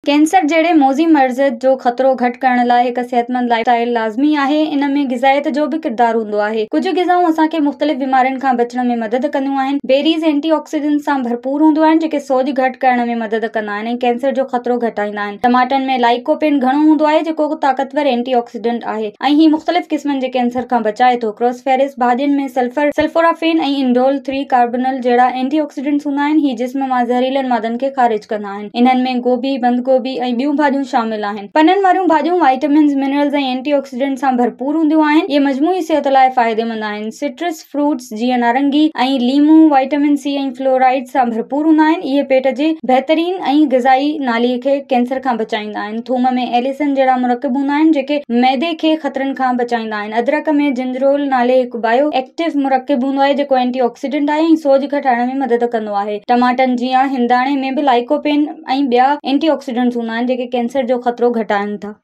Cancer جهڙي موذي مرض جو خطرو گهٽ ڪرڻ لاء هڪ صحتمند لائف اسٽائل لازمي آهي. ان ۾ غذائيت جو به ڪردار هوندو آهي. ڪجهه غذائون اسان کي مختلف بيمارين کان بچڻ ۾ مدد ڪنديون آهن. بيريز اينٽي آڪسيڊنٽس سان ڀرپور هونديون آهن جيڪي سوڄ گهٽ ڪرڻ ۾ مدد ڪندا آهن ۽ ڪينسر جو خطرو گهٽائيندا آهن. ٽماٽن ۾ لائيڪوپين گهڻو هوندو آهي جيڪو طاقتور اينٽي آڪسيڊنٽ آهي ۽ هي مختلف قسمن جي ڪينسر کان بچائي ٿو. ڪروسفيرس ڀاڄين ۾ سلفر، سلفورافين ۽ انڊول ٿري ڪاربونل جهڙا اينٽي آڪسيڊنٽس هوندا آهن. هي جسم مان زهريلن مادن کي خارج ڪندا آهن. انهن ۾ گوبي، بند گوبي ۽ ٻيون ڀاڄيون شامل آهن. پنن واريون ڀاڄيون وائٽمنز، منرلز ۽ اينٽي آڪسيڊنٽس سان ڀرپور هونديون آهن. اهي مجموعي صحت لاء فائديمند آهن. سٽرس فروٽس جيئن نارنگي ۽ ليمو وائٽمن سي ۽ فلورائيڊ سان ڀرپور هوندا آهن. اهي پيٽ جي بهترين ۽ غذائي نالي کي ڪينسر کان بچائيندا آهن. ٿوم ۾ ايليسن جهڙا مرڪب هوندا آهن جيڪي معدي کي خطرن کان بچائيندا آهن. ادرڪ ۾ جنجرول نالي هڪ بايو ايڪٽو مرڪب هوندو آهي جيڪو اينٽي آڪسيڊنٽ آهي ۽ سوڄ گهٽائڻ ۾ مدد ڪندو آهي. ٽماٽن جيان هنداڻي ۾ به لائيڪوپين ۽ ٻيا اينٽي آڪسيڊنٽس هوندا آهن جيڪي ڪينسر جو خطرو گهٽائن ٿا.